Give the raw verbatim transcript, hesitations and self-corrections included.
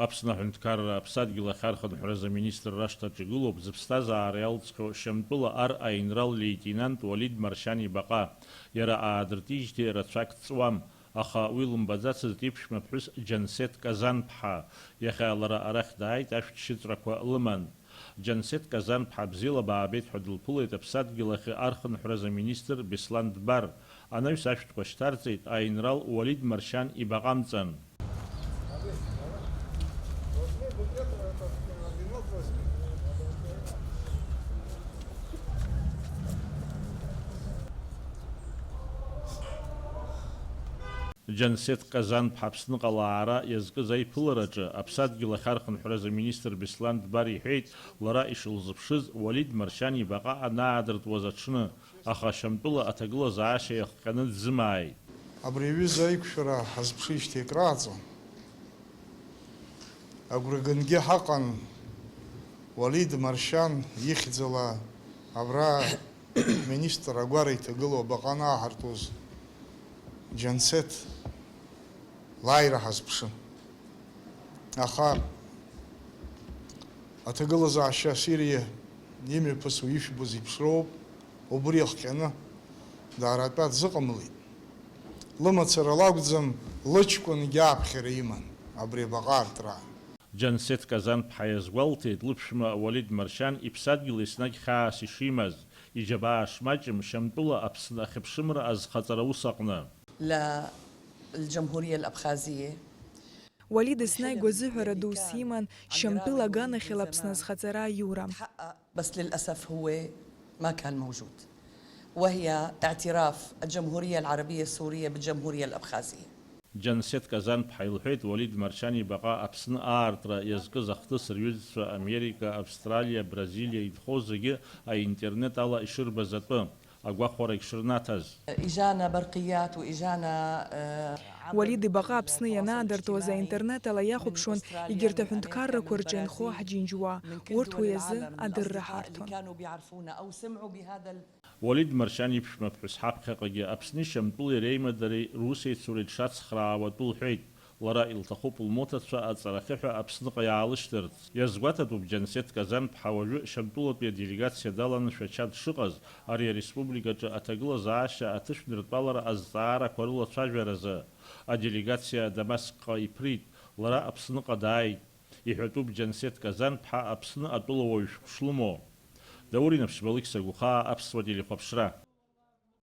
Аԥсны аҳәынҭқарра аԥсадгьыл ахь архынҳәразы аминистр рашҭаҿ игылоуп зыԥсҭазаара иалҵхьоу Шьамтәыла ар аинрал леитенант Уалид Маршьан ибаҟа. Иара аадыртижьҭеи рацәак дҵуам, аха уи лымбаӡацызт иԥшәма ԥҳәыс Џьансеҭ Казанԥҳа. Иахьа лара арахь дааит, ашәҭшьыҵәрақәа лыман. Џьансеҭ Казанԥҳа бзиала баабеит ҳәа дылԥылеит аԥсадгьыл ахьы архынҳәразы аминистр Беслан Дбар. Анаҩс ашәҭқәа шьҭарҵеит аинрал Уалид Маршьан ибаҟа амҵан. Џьансеҭ Казанԥҳа Аԥсныҟа лаара иазкыз аиԥылараҿы аԥсадгьыл ахь архынҳәразы аминистр Беслан Дбар иҳәеит, лара ишылзыԥшыз Уалид Маршьан ибаҟа анаадыртуаз аҽны, аха Шьамтәыла аҭагылазаашьа иахҟьаны дзымааит. Абри аҩыза аиқәшәара ҳазԥшижьҭеи акрааҵуан. Агәра гангьы ҳаҟан Уалид Маршьан ихьӡала абра министр агәара иҭагылоу абаҟа анааҳартуаз Џьансеҭ лааира ҳазԥшын. Аха аҭагылазаашьа Сириа имҩаԥысуа ишәбо зеиԥшроуп, убри иахҟьаны дааратәа дзыҟамлеит. Лымацара лакәӡам, лыҷкәынгьы ааԥхьара иман абри абаҟа аартраан. Џьансеҭ Казанԥҳа иазгәалҭеит лыԥшәма Уалид Маршьан иԥсадгьыл еснагь хьаас ишимаз, иџьабаа шмаҷым Шьамтәыла Аԥсны ахьыԥшымра азхаҵара аус аҟны. للجمهورية الأبخازية. Уалид еснагь гәазыҳәара дус иман Шьамтәыла аганахьала Аԥсны азхаҵара аиура. بس للأسف هو ما كان موجود. وهي اعتراف الجمهورية العربية السورية بالجمهورية الأبخازية. Џьансеҭ Казанԥҳа илҳәеит, Уалид Маршьан ибаҟа Аԥсны аартра иазкыз ахҭыс рҩызцәа Америка, Австралиа, Бразилиа инхо зегьы аинтернет ала ишырбаз атәы, агәахәарагь шырнаҭаз. إجانا برقيات وإجانا، آه، عبر Уалид ибаҟа Аԥсны ианаадыртуаз аинтернет ала иахәаԥшуан егьырҭ аҳәынҭқаррақәа рҿы инхо ҳџьынџьуаа, урҭ уи азы адырра ҳарҭон. كانوا بيعرفونا أو سمعوا بهذا ال- Уалид Маршьан иԥшәма ԥҳәыс ҳаԥхьаҟагьы Аԥсни Шьамтәылеи реимадареи русеицуреи дшацхраауа атәы лҳәеит. Лара илҭахуп лмоҭацәа аҵарахьы ҳәа Аԥсныҟа иаалышьҭырц. Иазгәаҭатәуп Џьансеҭ Казанԥҳа уажәы Шьамтәылатәи аделегациа даланы Шәача дшыҟаз, ари ареспубликаҿы аҭагылазаашьа аҭышәныртәалара азҵаарақәа рылацәажәаразы. Аделегациа Дамасқҟа иԥрит, лара Аԥсныҟа дааит. Иҳәатәуп Џьансеҭ Казанԥҳа Аԥсны атәылауаҩ шәҟә шлымоу. Даур Инапшьба, Алықьса Гәхаа, Аԥсуа телехәаԥшра.